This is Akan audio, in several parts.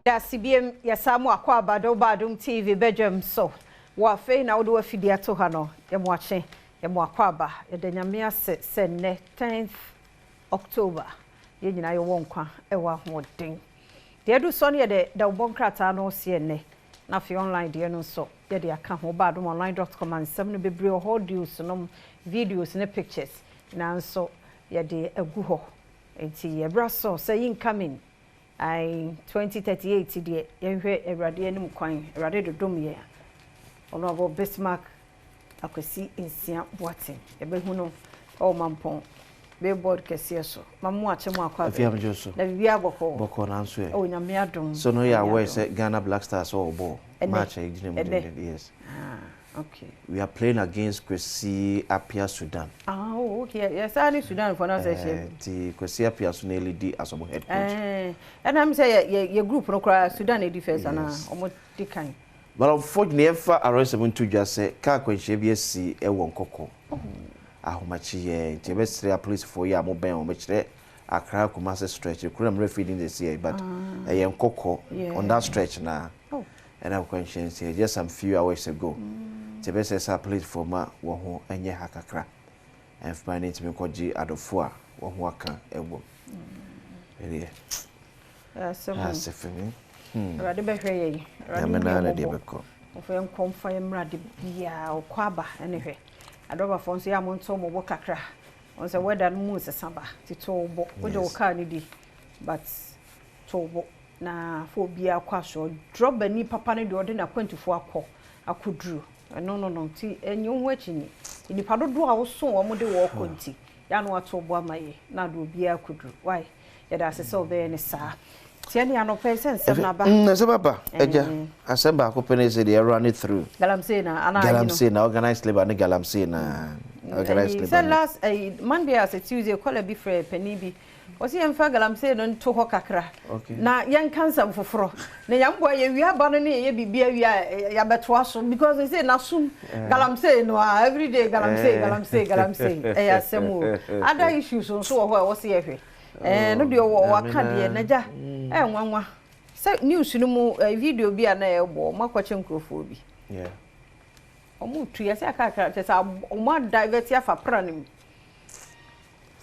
Dase biem, yɛsan mu akɔ aba de woba Adom TV badwam so wɔ afei na wode w'afidie ato ha no, yɛ mo akye, yɛ mo akɔ aba. Yɛda Nyame ase sɛ nnɛ 10th October yɛn nyinaa yɛwɔ nkwa ɛwɔ ahoɔden. Deɛ ɛdu so no, yɛde dawubɔ nkrataa no seɛ nnɛ, na afei online deɛ no nso yɛde aka ho. Ba adomonline.com a, nsɛm no bebree wɔ hɔ, audios nom, videos ne pictures nanso yɛde agu hɔ. Nti yɛbra so sɛ incoming ai 2038 deɛ, yɛnhwɛ Awurade anim kwan. Awurade dodom yɛn a, Honorable Bismarck Akwasi Nsia Boateng, yɛbɛhu no ɛwɔ Mampɔn billboard kɛseɛ so. Ma mo akyɛ, mo akɔ. Afei amegye so. Na biribiara bɔkɔ? Bɔkɔ, nanso ɛ. Ɛwɔ Nyame adom. So no yɛ aware sɛ Ghana Black Stars wɔ ball Ɛnɛ. Match a ɛgyina mu Ɛnɛ. denden, yes. Ah, okay. We are playing against Kwesi Appiah Sudan. Ah, oh, okay. Yɛsaa ne Sudan fo no sɛ hyɛ. Nti Kwesi Appiah so na ɛlead as ɔmo head coach. Ɛna m sɛ yɛ group no koraa, Sudan edi first ana? Yes. Ɔmo di kan. But unfortunately, yɛmfa arɛsɛm nto dwa sɛ kaa akwanhyia bi asi ɛwɔ Nkɔkɔ ahomakye yɛ, nti yɛbɛsrɛ apolisifoɔ yi a mobɛn wɔn, bɛkyerɛ Accra Kumasi stretch kuro na mmerɛ fi din de si yɛ, but ɛyɛ Nkɔkɔ on that stretch na ɛna akwanhyia nsi just some few hours ago. Nti yɛbɛsrɛ sɛ apolisifoɔ ma wɔn ho nyɛ ha kakra ɛmfima ne ntumi nkɔgye adɔfo a wɔn ho aka ɛwɔ mu ɛdeɛ. Asɛm. Asɛ fami. Awurade bɛhwɛ yɛ yi. Awurade Nyame hu naa yɛn na deɛ mmɔbɔ. bɛkɔ. Ɔfa yɛn nkɔ mfa yɛn mmra de biara ɔkɔ aba ɛne hwɛ. Adɔbafoɔ nso yɛ a, monto mo bo kakra. Wɔn sɛ weather no mu nsesa ba ti, to wo bo. Wogye wo kaa no di, but to wo bo na fa obiara kɔ aso. Drɔba ni papa no deɛ, ɔde n'akwantufoɔ akɔ akɔduru ɛno no nti ɛnyɛ wo ho akyi. Nipa dodoɔ a woso wɔn de wɔkɔ nti yɛa no wato bo ama yɛ na ade obiara akɔduru. Wai, yɛda ase sɛ wobɛyɛ ne saa. Tiɛ ne anɔpɛ sɛ nsɛm no aba. Nsɛm aba, agya. Asɛm baako pɛ ne sɛ deɛ ɛrun it through. Galamsey na ana ayi no? Galamsey na organized labour ne galamsey na organized labour sɛ ne. Last Monday asɛ Tuesday, kɔla bi frɛ panin bi, wɔsi yɛmfa galamsey no nto hɔ kakra na yɛnka nsɛm foforɔ na yɛmboa yɛwie aba no ne yɛyɛ biribi awie a, yɛabɛtoa so, because sɛ nasum galamsey no a, everyday galamsey, galamsey, galamsey, ɛyɛ asɛm o. Other issues nso wɔ hɔ a ɛwɔ sɛ yɛhwɛ. No deɛ wɔ waka deɛ n'agya ɛyɛ nwanwa sɛ news no mu video bi a na ɛbɔ, ɔmo akɔkyɛ nkurɔfoɔ bi. Ɔmo tu yɛsɛ akakra kyɛ sɛ ɔmo adivert afa pra no mu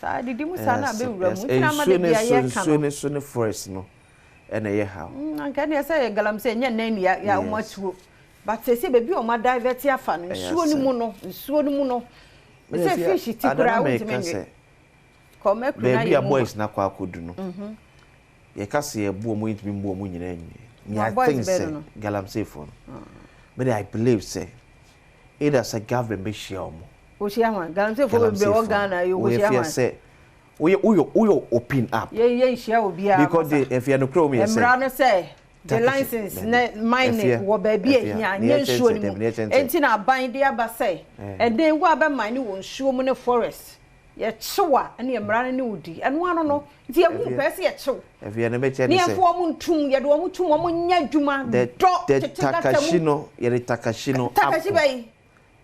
saa didi mu saa na abɛwura mu, nti na ama de nsuo ne bia so yɛka nsuo no. Ne so ne forest no ɛna ɛyɛ ha. Anka ɛneɛ sɛ yɛ galamsey nyɛ nnɛn ne ya ɔmo atuo, but sɛ baabi a ɔmo adivert afa no, Ɛyɛ nsuo no asɛm. mu no, nsuo no mu no, sɛ fish ti koraa wontumi nwe kɔ mercury na Baabi yɛ a mu. Boys na akɔ akɔdu no, yɛka sɛ yɛbu ɔmo, yɛntumi mbu ɔmo nyinaa nwie. Me, Na I boys think bɛn sɛ no? galamseyfoɔ no, me de, I believe sɛ either sɛ government bɛhyia ɔmo. Wohyia hwan? Galamseyfoɔ bebree wɔ Ghana yi, Wɔyɛ wohyia fia hwan? sɛ woyɛ open up. Yɛ nhyia obiara. Because de efia no kuro mu yɛ sɛ mmara no sɛ the Turkish license dabi. ne mining Efia, wɔ baabi a efia. ehia Ne nyɛ yɛ nsuo kyɛn no sɛ, mu. ne yɛ kyɛn sɛ. Enti na aban de aba sɛ ɛdɛn wo a bɛ mine wɔ nsuo mu ne forest, yɛkyew a, ɛne mmara no ne wo di ɛno ano no. Nti yɛhu Efia. pɛɛ sɛ yɛkyew Efia ne bɛkyɛ ne ne yɛmfa sɛ wɔn ntum, yɛde wɔn tum, wɔn nyɛ adwuma dɔ the tete gata takashi mu. no, yɛde takashi no takashi akɔ bɛyi.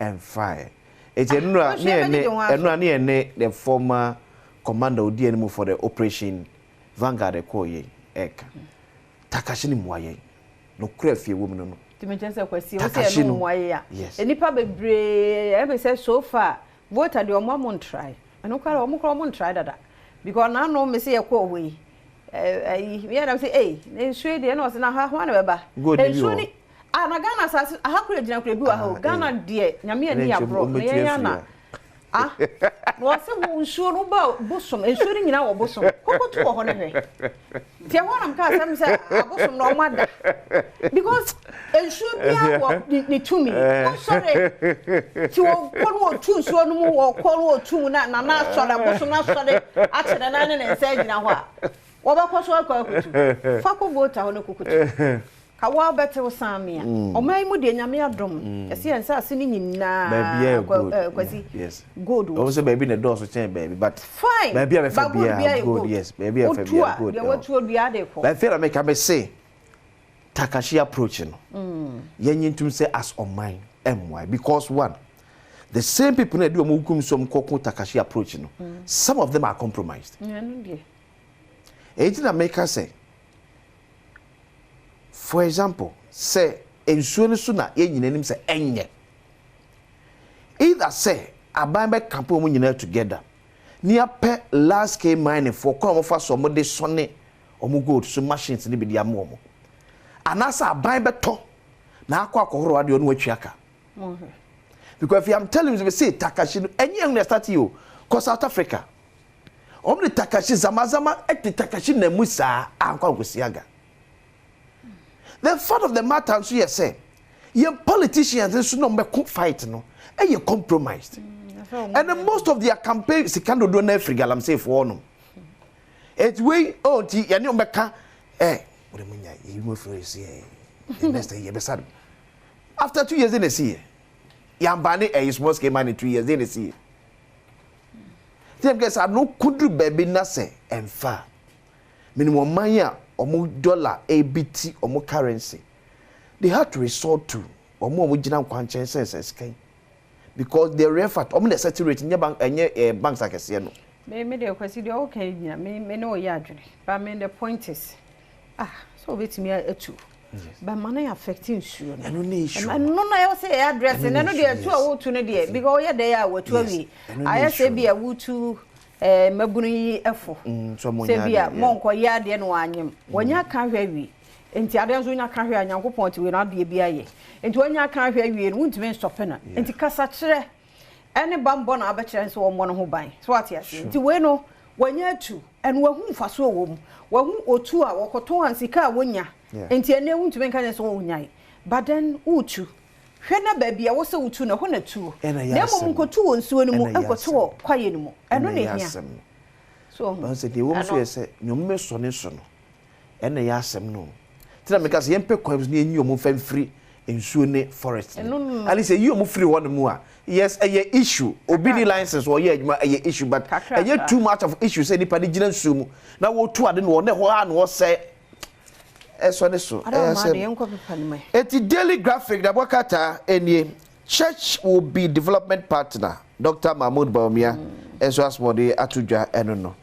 Ɛmfae eti ɛnura Ɔhwɛ ne yɛ bɛgye ne ho aso. ɛnura ne yɛ ne the former commander odi anim for the Operation Vanguard ɛkɔɔ yɛn ɛɛka takashi ne mua yɛn nokura fie wɔ mu no. Tumi kyerɛ sɛ Kwasi wo sɛ Takashi ɛno no. mmoa yɛ a nnipa bebree ɛbɛ sɛ so far voter deɛ, ɔmo amo ntrae ɛno koraa, ɔmo koraa ɔmo ntrae dada, because n'ano me sɛ yɛkɔɔ hɔ yi, ɛyi yɛ nam sɛ ɛyi na nsuo yi deɛ, ɛna ɔsɛ na ha ho ana bɛba. Gold ni bi nsuo wɔ. Ni ah, na Ghana asase aha kora gyina kora bi wɔ ha o. Ah, Ghana eh. deɛ, Nyame ani Ɛnɛ nkyɛn aborɔ na ɔmbɛtu yɛn afiri ana ha. Ah, na wɔsɛ wo nsuo no ba bosom, nsuo no nyinaa wɔ bosom kɔkɔto wɔ hɔ no. Hwɛ, nti ɛhɔ nam kaa sɛm sɛ abosom na ɔmo ada, because nsuo biara wɔ ne tumi. Wɔsɔre nti wɔkɔ no, wɔtu nsuo no mu, wɔkɔ no, wɔtu mu na nana asɔre, abosom no asɔre akyɛ nana ne ne nsa agyina hɔ a wɔbɛkɔ so akɔ akɔtu. Fa kɔ Volta hɔ no kɔkɔtu ka wo abɛtew san mea. Ɔman yi mu deɛ, Nyame adom, ɛsɛ yɛn nsaase no nyinaa Baabi a gold. Kwasi, gold wɔ Ɔmo sɛ baabi na ɛdɔɔso kyɛn baabi, but fine. Baabi a bɛfa Ba gold biara biara yɛ gold. gold. Yes, baabi a bɛfa Wotu biara a gold deɛ ɛwɔ. watuo dua de kɔ. Baabi na meka me se takashi approach no, yɛnyi ntum sɛ as ɔman ɛmmoa, because one, the same people na ɛde ɔmo kum so ɔmo kɔko takashi approach no, some of them are compromised. Ɛno deɛ. Èyí tí na meka sɛ For example, sɛ nsuo no so na yɛn nyinaa nim sɛ ɛnyɛ, either sɛ aban bɛ camp wɔn nyinaa together ne apɛ large scale mining foɔ kwan a wɔfa so wɔde sɔne wɔn gold so machines ne bi de ama wɔn, anaasɛ aban bɛtɔ na akɔ akɔhoro adeɛ ɔno watwi aka. Because if I'm telling you say takashi no, ɛnyɛ ɛho na start yi o. Kɔ South Africa, wɔn de takashi zamazama ɛte takashi na mu saa ankɔ akɔsi aga. The fact of the matter nso yɛ sɛ yɛn politicians nso na wɔn bɛko fight no ɛyɛ compromised, and then most of their campaign sika dodoɔ na afiri galamsey foɔ no. Eti wei oh, nti yɛne wɔn bɛka wɔde mo nya yɛyi mo afiri esi the next time yɛbɛsa do after 2 years na esi yɛ yamba ne ɛyɛ small scale mining 2 years na esi yɛ tí yɛn kɛ sɛ ano kuduru baabi na sɛ ɛnfa minimum ɔman a ɔmo dollar ebi ti ɔmo currency, they had to resort to ɔmo a ɔmo gyina nkwankyɛn sɛ sɛ sika yi, because the real fact, ɔmo na setting rate, nyɛ bank, ɛnyɛ banks akɛseɛ no. Me deɛ, Kwasi, deɛ ɔka yi nyina me ne ɔyɛ adwene, but me, the point is, ah, sɛ obetumi atu, but ma no affect nsuo no. Ɛno ne issue. Ɛno na ɛwɔ sɛ yɛ address no. Ɛno deɛ, atu a wotu no deɛ, because ɔyɛ dɛ a watu awie, ayɛ sɛ bi a wotu mmabunu yi ɛfo sɛ bi a mɔnkɔ yɛ adeɛ no wanyem wɔnya ka hwɛ awie. Nti adeɛ nso wonya ka hwɛ a, Nyankopɔn te wei no adeɛ bi ayɛ, nti wɔnya ka hwɛ awie no, wontumi nsɔpe no. Nti kasa kyerɛ ɛne bambɔ na abɛkyerɛ nso wɔmmɔ no ho ban so, wate aseɛ? Nti wei no wɔnya atu, ɛno wahu mfasoɔ wɔ mu, wahu otu a wɔkɔtɔn a sika a wonya. Nti ɛnɛ wontumi nka nyɛ sɛ wɔnyae, but then wotu hwɛ na baabi a wɔsɛ wotu no, ɛhɔ na tuo, na mmom nkɔtu wɔ nsuo no mu, nkɔtu wɔ kwaeɛ no mu. Ɛno na ɛhia so. Sɛ deɛ wɔm so yɛ sɛ nea ɔmo bɛsɔ ne so no, ɛna ɛyɛ asɛm no. Tena meka sɛ yɛmpɛ kwan so na yɛnyi ɔmo mfa mfiri nsuo ne forest no. At least ɛyi ɔmo firi hɔ no mu a, yes, ɛyɛ issue, obi ni license wɔyɛ adwuma, ɛyɛ issue, but ɛyɛ too much of issue sɛ nipa de gyina nsuo mu na wɔtu ade no wɔ ne hɔ a na wɔsɛ ɛsɔ ne so. Ɛyɛ sɛ eti Daily Graphic dabɔ kata enie: "Church will be development partner", Dr Mahmood Bawumia ɛnso asomɔde ato dwa. Ɛno no,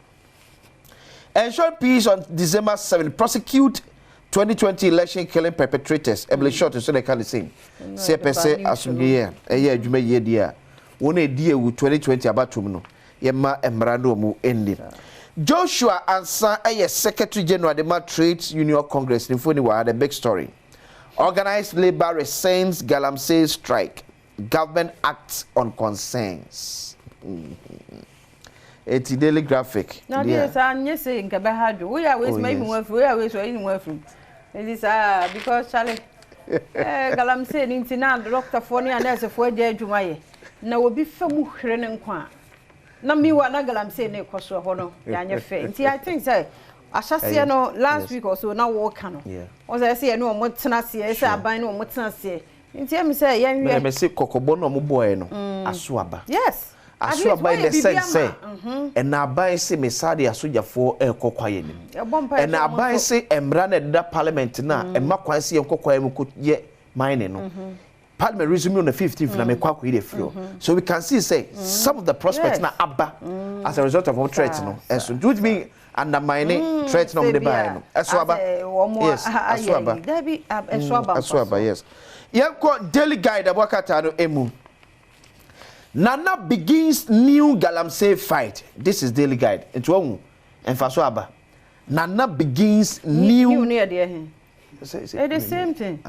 "Ensure peace on December 7, prosecute 2020 election killing perpetrators". Ebile short nso na ɛka the same sɛ ɛpɛ sɛ asomdwe a ɛyɛ adwuma yie deɛ a, wɔn a ɛdi ewu 2020 abatom no, yɛma mmara no wɔn nni. Joshua Ansa ɛyɛ Secretary General de ma Trade Union Congress ne mfoni wɔ ha. The big story: "Organized labour rescinds galamsey strike, government acts on concerns". Eti Daily Graphic. Na deɛ saa nye se nka bɛ ha dwo woyɛ a wei sima yi mu afiri, woyɛ a wei so ayi mu afiri, eti saa because chale galamsey ni nti na dɔktafoɔ ne anɛɛsefoɔ agya adwuma yɛ na obi fɛ mu hwere ne nkwa a na miwa na galamsey ne kɔ so ɛhɔ no yɛanyɛ fɛ. Nti I think sɛ ahyɛseɛ no last week or so na wɔɔka no, wɔn sɛ ɛsɛ yɛ ne wɔn tena aseɛ, ɛsɛ aban ne wɔn tena aseɛ, nti ɛmi sɛ yɛnhwɛ. Mɛ mɛ se kɔkɔbɔ na ɔmo bɔɔɛ no aso aba. Aso aba in the sense sɛ ɛna aban se mesa de asogyafoɔ ɛrekɔ kwaeɛ nim, ɛna aban se mmara na ɛdeda parliament na ɛma kwan se yɛnkɔ kwaeɛ mu kɔ yɛ mining no, parliament resume on the 15th na mekɔ akɔyi de firi hɔ. So we can see say some of the prospects na aba as a result of wɔn threat no. Ɛso nti wotumi undermine threat na wɔn de baeɛ no, ɛso aba. Yes, aso aba. Ɛso aba, yes. Yɛnkɔ Daily Guide ɛbɔ kata no emu: "Nana begins new galamsey fight". This is Daily Guide. Nti wɔn nfa so aba, "Nana begins new". New ni yɛ deɛ hin? It's the same thing.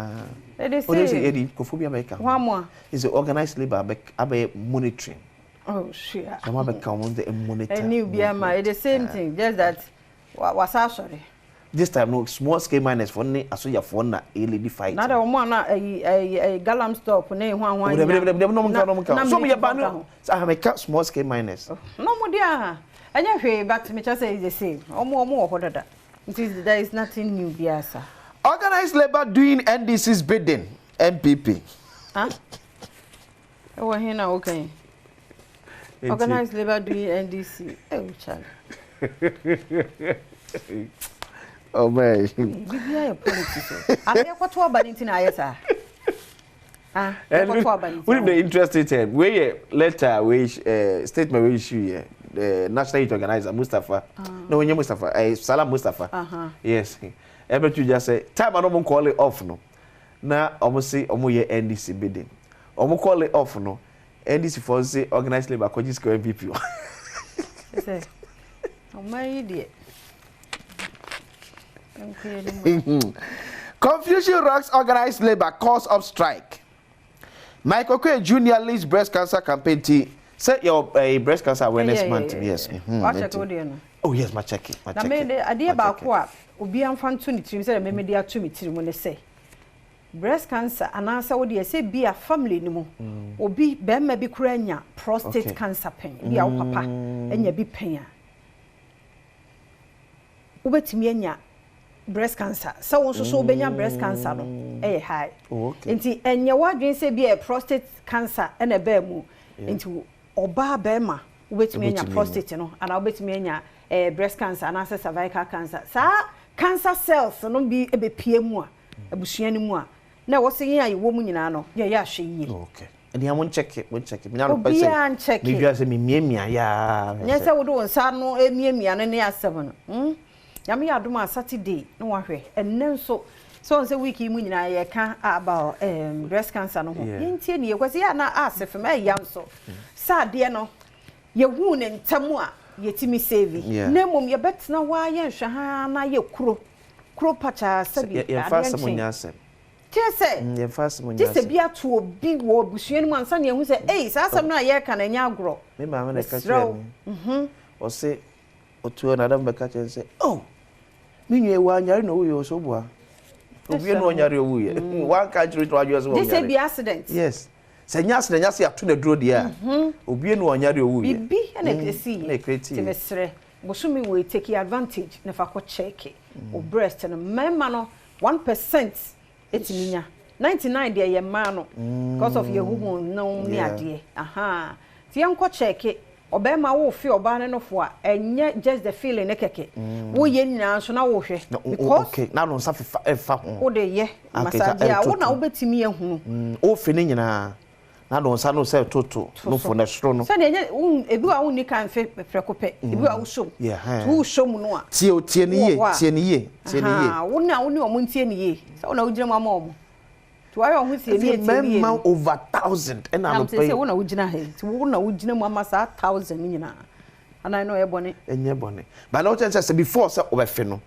It is same. O de yɛ di nkɔfo bi abɛka ho. Wɔn amoa. Is the organized labour abɛ abɛ monitoring. Oh sure. So wɔn abɛka wɔn de monitor. A new bi ama, it's the same thing, just that wasa asɔre. This time no, small scale miners for ne asogyafoɔ na ɛledi fight. Na de wɔn a na ɛyi ɛyi ɛyi galam stop ne ho ahoa. O de de de de nom nka, nom nka so mo yɛ ba no ahameka small scale miners. Na wɔn de a ɛnyɛ hwee, but mi kyerɛ sɛ it's the same, wɔn wɔ hɔ dada, nti there is nothing new bi asa. "Organized labour doing NDC's bidding", NPP. Huh? Ɛwɔ hin na okay? Organized labour doing NDC. Oh, Charlie. Oh man. Bibi ayɛ politics o. Ana yɛkɔto aba ne nti na ayɛ saa? Ah, yɛkɔto aba ne nti. What the interesting thing? Wei yɛ letter, wei statement wei issue yɛ. National Youth Organizer Mustapha, na onye Mustapha, Salam Mustapha, yes, ɛbɛto dwa sɛ time a na ɔmo call off no, na ɔmo se ɔmo yɛ NDC bidding. Ɔmo call off no, NDC foɔ se organized labour akɔgye sika NPP hɔ. Sɛ ɔman yi deɛ, nkɔyɛ no mu. Confusion rocks organized labour calls off strike. Michael Oquaye Jr. leads breast cancer campaign ti sɛ yɛ breast cancer awareness month. Yes. Wakyɛ wo deɛ no. Oh yes, ma check it. Ma na check me it. de adeɛ Ma check baako a obiara mfa nto ne tirim sɛ meme de ato me tirim ne sɛ breast cancer anaasɛ wo deɛ sɛ bi a family no mu obi bɛrima bi koraa anya prostate cancer pɛn bi a, wo papa anya bi pɛn a, wobɛtumi anya breast cancer. Sɛ wo nso so wobɛnya breast cancer no ɛyɛ high. Nti ɛnyɛ w'adwene sɛ bi a prostate cancer ɛna ɛbɛɛ mu nti ɔbaa bɛrima wobɛtumi anya Wobɛtumi prostate no anaa wobɛtumi anya breast cancer anaasɛ cervical cancer. Saa cancer cells no bi bɛpie mu a abusua no mu a, na ɛwɔ sɛ yɛn a yɛwɔ mu nyinaa no yɛyɛ ahwɛ yie. Okay. Ɛni a mo ncheck, mo ncheck. Mi na no pɛ sɛ. Obiara nkyɛke. Mi dwa sɛ mi miamia yaa. Nyɛ sɛ wode wo nsa no emiamia no ne asɛm no. Nyame yɛ adom a, Saturday na wahwɛ. Ɛnnɛ nso sɛ ɔn sɛ week yi mu nyinaa yɛka about breast cancer no ho. Yɛntie ne yɛ kwasi yɛ ana ase fam ɛya nso sɛ adeɛ no yɛhuu ne ntɛm a yɛtumi save. Na mmom yɛbɛtena hɔ a yɛnhwɛ ha na yɛ kuro kuro pakyaa sɛbi Yɛmfa adeɛ asɛm nkyɛn nyɛ asɛm. Kyerɛ sɛ Yɛmfa asɛm gye nyɛ sɛ asɛm. bi ato obi wɔ abusua no mu ansa ne yɛhu sɛ ei, saa asɛm no a yɛreka no ɛnyɛ agorɔ. Me maame na ɛka Mesrɛ kyerɛ wo. me. Ɔse otuo na adam bɛka kyerɛ no sɛ, oh, me nua wa anyare na owuyɛ ɔsɛ oboa. Obi na ɔnyare owuyɛ. Wanka kyerɛ no adwene sɛ Gye sɛ ɔnyare. bi accident. Yes. Sɛ nyɛ accident, nyɛ sɛ yɛato no aduro deɛ a, obi na ɔnyare owuyɛ. Biribi ɛna ɛsi Na yɛ. ɛkreti Nti yɛ. mesrɛ, bosome wei, take advantage na fa kɔ check wo breast no. Mmarima no 1% ɛtumi nya, 99 deɛ yɛ mmaa no because of yɛ huhu nom ne adeɛ aha. Nti yɛnkɔ check. Ɔbɛrima wo fe ɔbaa ne nofo a, ɛnyɛ just the feeling ne kɛkɛ woyɛ nyinaa nso na wohwɛ Na because okay, na no nsa fefa ɛfa ho. Wode yɛ massage a, wo na wobɛtumi ahunu. Wofe ne nyinaa na no nsa no sɛ toto nofo na soro no. Sɛdeɛ ɛnyɛ ebi wa wonni kan fe prɛko pɛ, ebi wa wosom Yeah, nti wosom no a Tie o, tie ne yie, wowɔ hɔ a tie ne yie, tie ne yie. Aha, wo na wo ne ɔmo ntie ne yie sɛ wo na wogyina mu ama ɔmo nti wayɛ ɔho tie ne yie, tie ne yie Mmarima no. over 1,000 ɛna Na anɔpa sɛ yi. wo na wogyina ha yi nti wo na wogyina mu ama saa 1,000 no nyinaa anaa ɛno ɔyɛ bɔne. Ɛnyɛ bɔne. But na wokyerɛ sɛ before sɛ ɔbɛfe no,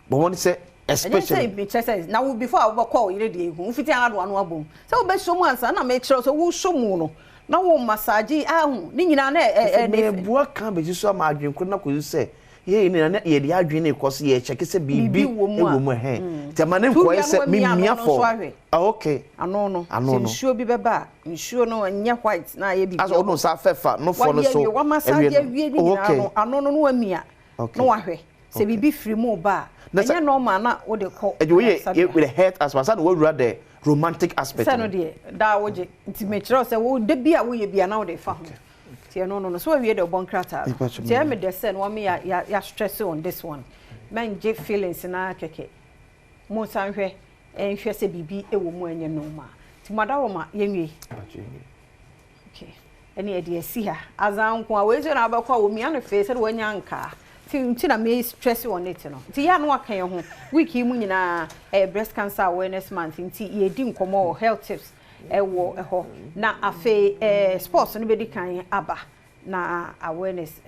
bɔ wɔn sɛ Ɛnyɛ especially. sɛ mekyerɛ sɛ na wo before a wobɛkɔ wo yere deɛ ehu wofiti ara de wano abom sɛ wobɛsɔ mu ansa na mekyerɛ sɛ wosɔ mu no na wo massage ahu ne nyinaa na ɛ ɛ ɛ Mɛboa kan bɛsi so ama adwene koro na kɔsi sɛ yɛyɛ ne na yɛde adwene ne kɔ so yɛkyɛke sɛ biribi Biribi wɔ mu a. ɛwɔ mu ɛhɛn. Nti ama ne Tu nkɔyɛ wia sɛ no wamia ano memia no nso fɔ. ahwɛ. Ah, okay. Ano no Ano sɛ no. nsuo bi bɛba a, nsuo no nyɛ white na ayɛ biribi. Asɛ ɔno nsa afɛfa nofoɔ no Wawie so. awie wamassage awie no. awie ne Oh, nyinaa okay. no ano no wamia na wahwɛ sɛ biribi firi mu ba a Na ɛnyɛ normal na wode kɔ Ɛdi woyɛ ayaresabea. with the health aspect ansa na wawura the romantic aspect Sɛ no. no deɛ daa wogye nti mekyerɛ wo sɛ wo da bi a woyɛ bia na wode fa ho nti ɛno no so wawie de ɔbɔ nkrataa no Mepa kyɛw, nti ɛyɛ me dɛ sɛ no wame yɛ stress on this one. Mɛngye feelings na kɛkɛ, mo nsa nhwɛ nhwɛ sɛ biribi wɔ mu a ɛnyɛ normal. Nti mo adawɔ ma yɛnwie. Okay, ɛne yɛde asi ha azan nko a wei nso na wabɛkɔ a wɔmia no fee sɛde wanya nkaa nti na me stress on it no. Nti yɛ a na waka yɛn ho week yi mu nyinaa ɛyɛ Breast Cancer Awareness Month nti yɛdi nkɔmmɔ wɔ health tips ɛwɔ ɛhɔ na afei sports no bɛdi kan aba na awareness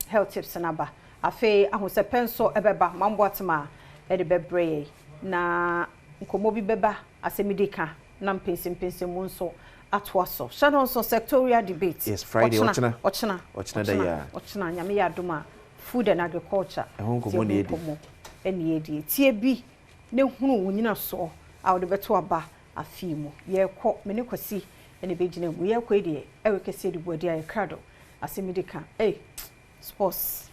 health tips no aba. Afei ahosɛpɛ nso ɛbɛba mambo atema a ɛde bɛbrɛ yɛn na nkɔmmɔ bi bɛba asɛm di ka na mpɛnsɛmpɛnsɛmu nso atoa so. Hyɛ no nso sectorial debate. Yes, Friday, ɔkyena. Ɔkyena. Ɔkyena da yi a. Ɔkyena Nyame yɛ adom a, food and agriculture. Ɛho nkɔmmɔ Tie na ho yɛdi. Nkɔmmɔ ɛne yɛdi. Tie bi ne hunu wo nyinasoɔ a wode bɛto aba afei mu. Yɛrekɔ, me ne Kwasi ɛna ɛbɛgyina mu. Yɛrekɔ yi deɛ ɛwɔ kɛseɛ de bu adi a yɛkra do asɛm di ka. Ei, sports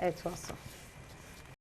ɛɛtoa so.